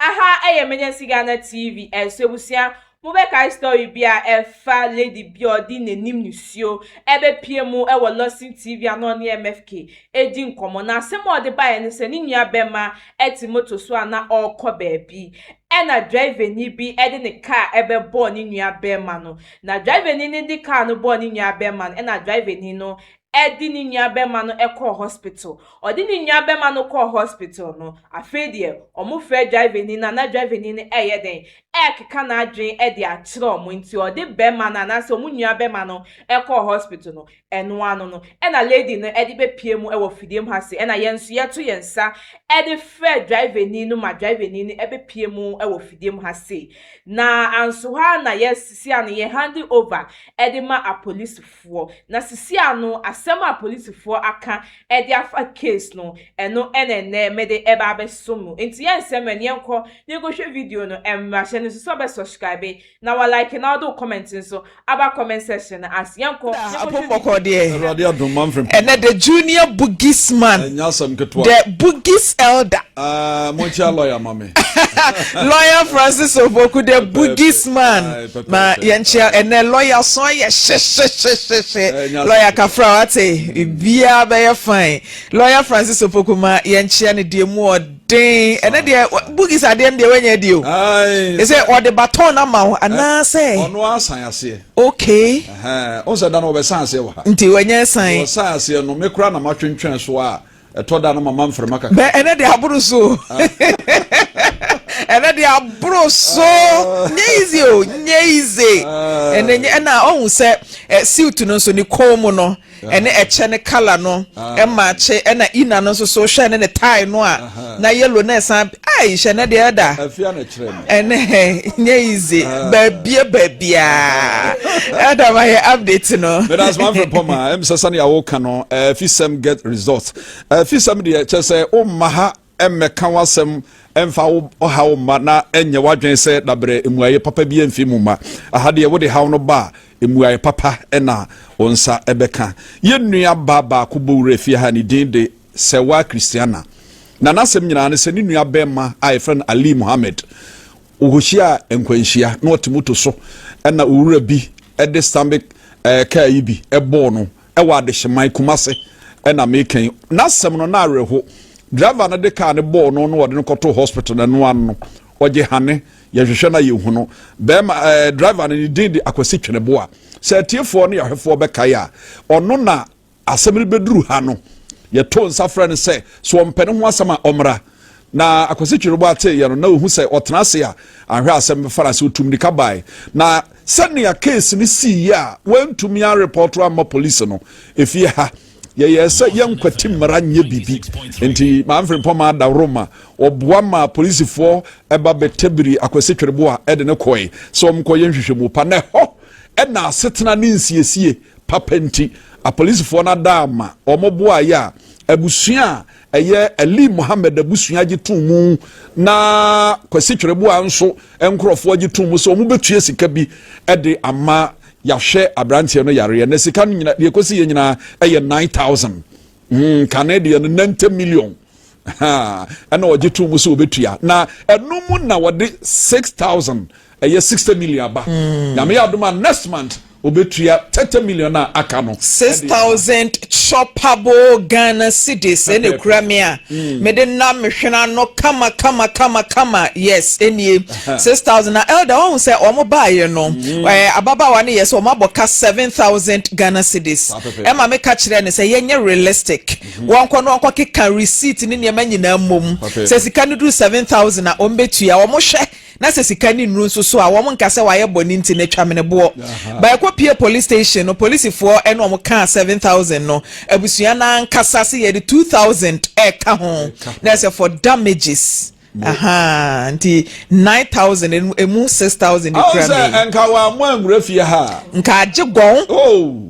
Aha ɛyɛ Emergency Ghana TV ɛso abusua mobɛkae story bi a ɛfa lady bi a ɔde n'anim nisuo ɛbɛpie mu ɛwɔ Lawson TV a na ɔne MFK edi nkɔmmɔ na asɛm a ɔde baeɛ no sɛ ne nua bɛma ɛte moto so a na ɔrekɔ baabi ɛna driver ni bi ɛde ne car ɛbɛbɔɔ ne nua bɛma no na driver ni no de car no bɔɔ ne nua bɛma no ɛna driver ni no ɛde ne nua bɛma no ɛkɔɔ hospital ɔde ne nua bɛma no kɔɔ hospital no afei deɛ ɔmo frɛ driver ni no na driver ni no ɛyɛ den ɛɛkeka n'adwene ɛde akyerɛ ɔmo nti ɔde bɛrima no anaasɛ ɔmo nua bɛrima no ɛkɔɔ hospital no ɛno ano no ɛna lady no ɛde bɛpie mu ɛwɔ fidie mu ha se ɛna yɛn nso yɛto yɛn nsa ɛde frɛ driver ni no ma driver ni no ɛbɛpie mu ɛwɔ fidie mu ha se na anso ha na yɛsisi ano yɛ hand over ɛde ma apolisifoɔ na sisi ano asɛm a apolisifoɔ aka ɛde afa case no ɛno ɛna ɛnɛ mɛde ɛba abɛso mu nti yɛn nsɛm ɛne yɛnkɔ na yɛnkɔhwɛ video no ɛmmrahyɛ no nso sɛ ɔbɛ subscribe na wa like na ɔde comment nso aba comment section ase yɛnkɔ apɔmpɔkɔ deɛ Awurade adom Manfred. Ɛnɛ the junior bugis man. Ɛnyɛ asɛm ketewa. The bugis elder. Ah, monkyia lawyer ma me. Lawyer Francis Opoku, the bugis man. Aye, pɛpɛɛpɛ. Ma yɛnkyia ɛnɛ lawyer so ayɛ hyehyɛhyɛhyɛ. Ɛnyɛ lawyer asɛm. Kafra wate biribiara bɛyɛ fine. Lawyer Francis Opoku, ma yɛnkyia no deɛ mu ɔden ɛnɛ deɛ bugis adeɛ no deɛ wanya di o. Aye. Ɛsɛ ɔde baton ama wo anaasɛ? Ɔno asan aseɛ. Ɛhɛn, wo sɛ da no wɔbɛsan aseɛ wɔ ha. Nti wanya san. Wɔsan aseɛ no, me koraa na matwentwɛn so a ɛtɔ da no mama mframa kakra. Bɛ ɛnɛ de aboro so, ɛnɛ de aboro so, nye easy o, nye easy. Ɛnɛ nye ɛna ɔhun sɛ suit no nso ne kɔn mu no ɛne ɛkyɛ ne colour no ɛma akye ɛna ina no nso so hwɛ ne ne tie no a na yellow na ɛsan ayi hyɛ ne deɛ ɛda. Afia na kyerɛ me. Ɛnɛ nye easy baabie baabia ɛda ma yɛ update no. Meda ase, Manfred Pɔma. Ɛm sɛ sɛnea woka no, fisɛm get result. Fisɛm deɛ kyerɛ sɛ womma ha ɛmmɛka w'asɛm ɛmfa wo ɔha wo mma na ɛnyɛ w'adwene sɛ dabrɛ mmuayɛ papa bi ɛmfi mu ma aha deɛ wode haw no ba a mmuayɛ papa ɛna wo nsa ɛbɛka. Yɛn nua ba baako bɔ wura fie ha, ne din de Sɛwa Christiana, na n'asɛm nyinaa ne sɛ ne nua bɛrima a yɛfrɛ no Ali Muhammed wɔkɔhyia nkwanhyia na ɔte moto so ɛna owura bi ɛde Stanbic kaa yi bi ɛbɔɔ no ɛwɔ Adehyeman Kumase. Ɛna mekan n'asɛm no na awerɛho. Driver no de kaa no bɔɔ no na wɔde no kɔto hospital na ɛno ano no ɔgye hane yɛhwehwɛ na yɛhu no. Bɛrima driver no ne din de Akwasi Tweneboa. Sɛ atiefoɔ ne yɛahwɛfoɔ bɛkae a, ɔno na asɛm no bɛduru ha no yɛto nsa frɛ no sɛ so ɔmpɛ ne ho asɛm a ɔmmra. Na Akwasi Twerɛbɔ ateeɛ no na ohu sɛ ɔtena ase a ahwɛ asɛm bɛfa no ase otum nika bae. Na sɛnea case no siiɛ a wantumi arepɔto amma police no, ɛfie ha yɛyɛ sɛ yɛnkwati mmara nyɛ biribi nti Manfred Mpɔma adaworo ma ɔboa ma polisifoɔ ɛba bɛtɛbiri Akwasi Twerɛbɔ a ɛde ne kɔe sɛ ɔmkɔyɛ nhwehwɛmu pa. Na ɛhɔ ɛna asetena ne nsiesie papa nti apolisifoɔ no ada ama ɔmo boaeɛ a abusua a ɛyɛ Ali Muhammed abusua gye tom mu na Kwasi Twerɛboa nso nkurɔfoɔ gye tom mu sɛ ɔmo bɛtua sika bi de ama yɛahwɛ aberanteɛ no yareɛ. Na sika no nyina deɛ kɔsi yɛ nyinaa ɛyɛ 9000 kane deɛ no 90 million ɛna ɔgye tom mu sɛ wɔbɛtua. Na ɛno mu na wɔde 6000 ɛyɛ 60 million aba. Nyame yɛ adom a next month obɛtua 30 million a aka no. 6,000 choppable Ghana cedis ɛna ekura mi a mede nam mehwena no kama kama kama kama. Yes, ɛnie 6,000. Na elder, wɔn sɛ wɔn baayɛ no ababaawa no yɛ sɛ wɔn abɔ ka 7,000 Ghana cedis. Saa pɛpɛ. Ɛma meka kyerɛ no sɛ yɛnyɛ realistic, wɔn kɔ no wɔn kɔ keka receipt ne nneɛma nyinaa mmom. Pɛpɛ. Sɛ sika no duru 7,000 a wɔn bɛtua, wɔn hwɛ na sɛ sika ne nnuru nso so a wɔn nka sɛ wayɛ bɔ ne nti na atwa mene boɔ. Baako pie police station no, polisifoɔ ɛna wɔn kaa 7,000 no, abusua n'ankasa se yɛde 2,000 ɛɛka ho na ɛsɛ for damages. Aha, nti 9,000 emu 6,000 awo kura sɛ mi. Nka wa mo anwura fie ha. Nka agye gɔn. Oh,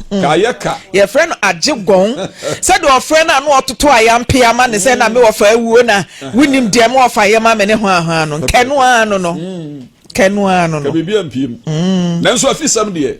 ka yɛ ka. Yɛfrɛ no agye gɔn sɛdeɛ ɔfrɛ no a na ɔtoto ayampe ama ne sɛ na me wɔfa awuo na wonim deɛ me wɔfa yɛ ma me ne ho ahoa no nkɛno ano no kɛno ano ka no. Biribi ampie mu nanso afisɛm deɛ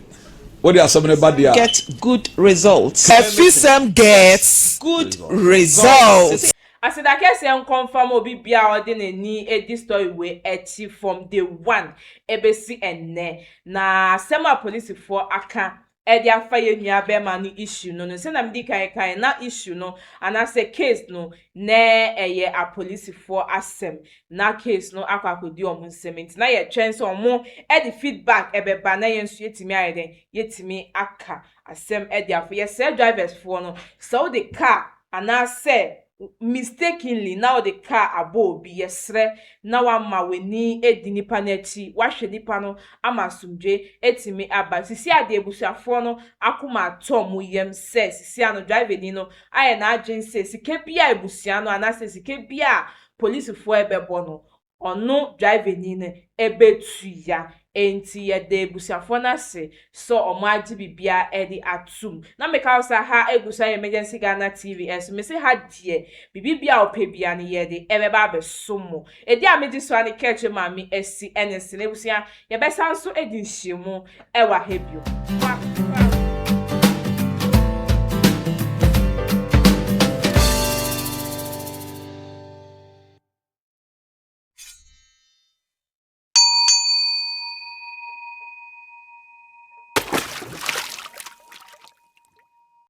wode asɛm no ba deɛ a Get good results. Afisɛm gets Good results. Aseda kɛseɛ nkɔ mfa ma obi biara a ɔde n'ani adi story wei akyi from day one ɛbɛsi ɛnnɛ. Na asɛm a polisifoɔ aka ɛde afa yɛn nua bɛrima no issue no no, sɛnea medi kan kan na issue no anaasɛ case no na ɛyɛ apolisifoɔ asɛm, na case no akɔ akɔdi wɔn nsam, nti na yɛtwɛn sɛ wɔn ɛde feedback ɛbɛba na yɛn nso yɛtumi ayɛ dɛn, yɛtumi aka asɛm ɛde afa. Yɛsrɛ drivers foɔ no sɛ wode car anaasɛ mistakenly na wode car abɔ obi, yɛsrɛ na wama w'ani edi nipa n'akyi, wahwɛ nipa no ama asomdwe etumi aba. Sisi adeɛ, abusuafoɔ no akoma atɔ ɔmo yam sɛ sisi ano driver ni no ayɛ n'adwene sɛ sika bi a abusua no anaasɛ sika bi a polisifoɔ ɛbɛbɔ no, ɔno driver ni no ɛbɛtua. Nti yɛda abusuafoɔ no ase sɛ ɔmo agye biribiara ɛde atum. Na meka sɛ ha egu so ayɛ Emergency Ghana TV ɛso. Mesi ha deɛ, biribi bia a ɔpɛ bia no, yɛde ɛbɛba abɛso mo. Edi a megye so a ne kɛkyɛ maame esi ɛne sene abusua, yɛbɛsan so edi nhyiamu ɛwɔ ha bio.